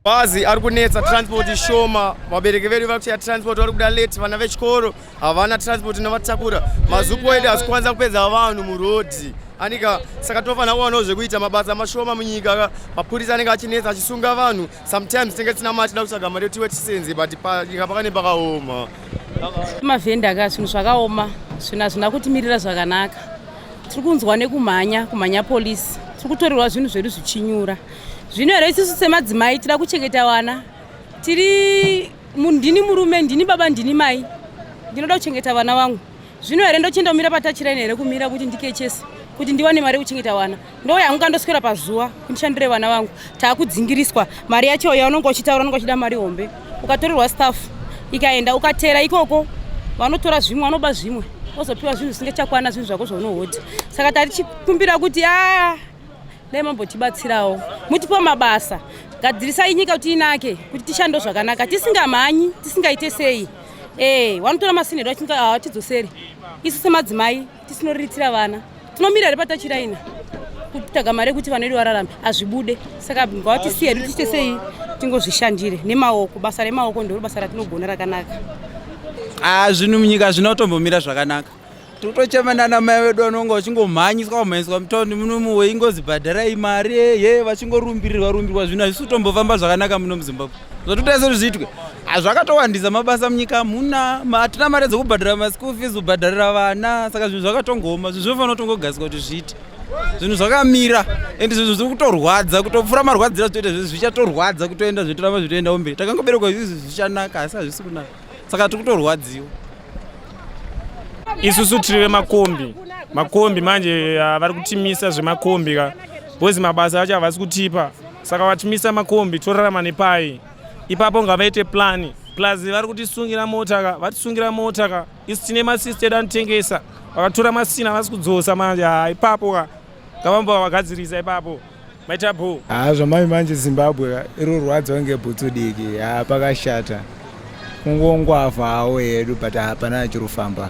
Bhazi ari kunetsa transport shoma, vabereki vedu vari kushaya transport, vari kuda late, vana vechikoro havana transport inovatakura. Mazupo edu asi kwanisa kupedza vanhu murodhi anika, saka tinofanira kuwanawo zvekuita. Mabasa mashoma munyika ka, mapurisa anenge achinetsa achisunga vanhu. Sometimes tinenge tisina mari, tida kutsvaga mari tiwe tisenze, but panyika pakane pakaoma. Mavhenda ka, zvinhu zvakaoma, zvinhu hazvina kutimirira zvakanaka. Tiri kunzwa nekumhanya kumhanya polisi, tiri kutorerwa zvinhu zvedu zvichinyura. Zvino here isusu semadzimai tida kuchengeta vana, tiri ndini murume, ndini baba, ndini mai, ndinoda kuchengeta vana vangu. Zvino here ndochienda kumira patachiraini here, kumira kuti ndikechese kuti ndiwane mari yekuchengeta vana? Ndouya hangu kandoswera pazuva kundishandire vana vangu. Taakudzingiriswa mari yacho yaunonge uchitaura, unonge uchida mari hombe. Ukatorerwa staff ikaenda, ukatera ikoko vanotora zvimwe, vanoba zvimwe, wozopiwa zvinhu zvisingachakwana zvinhu zvako zvaunohodha. Saka tatichikumbira kuti a dai mambotibatsirawo, mutipe mabasa, gadzirisai nyika kuti inake, kuti tishande zvakanaka, tisingamhanyi, tisingaite sei. Vanotora masini edu hawatidzoseri. Isu semadzimai tisinoriritira vana, tinomira here patachiraina kutaga mari yekuti vana vedu vararame? Hazvibude. Saka ngavatisiye hedu tiite sei, tingozvishandire nemaoko. Basa remaoko ndiro basa ratinogona rakanaka. Zvinhu munyika zvinotombomira zvakanaka. Totochema nana mai vedu vanonga vachingomhanyiswa kumhanyiswa mutaundi munomu, weingozi bhadharai mari ye, vachingorumbirirwa rumbirwa. Zvinhu hazvisi kutombofamba zvakanaka muno muZimbabwe. Zvatoita sezvo zviitwe zvakatowandisa, mabasa munyika hamuna, hatina mari dzekubhadhara maschool fees, kubhadharira vana. Saka zvinhu zvakatongoma, zvinhu zvinofanira kutongogadziswa kuti zviite. Zvinhu zvakamira ende zvinhu zviri kutorwadza kutopfuura marwadziro azvitoita. Zvinhu zvichatorwadza kutoenda, zvitoramba zvitoenda umberi. Takangoberekwa izvizvi zvichanaka, asi hazvisi kunaka, saka tiri kutorwadziwa. Isusu tiri vemakombi. Makombi manje vari kutimisa zvemakombi ka, because mabasa acho havasi kutipa, saka vatimisa makombi, torarama nepai ipapo? Ngavaite plan. Plus vari kutisungira mota ka, vatisungira mota ka. Isu tine masista edu anotengesa, vakatora masina, havasi kudzosa. Manje ha, ipapo ka ngavamba vagadzirisa ipapo, maita bho. Ha, zvamai manje Zimbabwe irorwadza ngebhutsu diki. Ha, pakashata, kungongwavhawo hedu, but hapana achiri kufamba.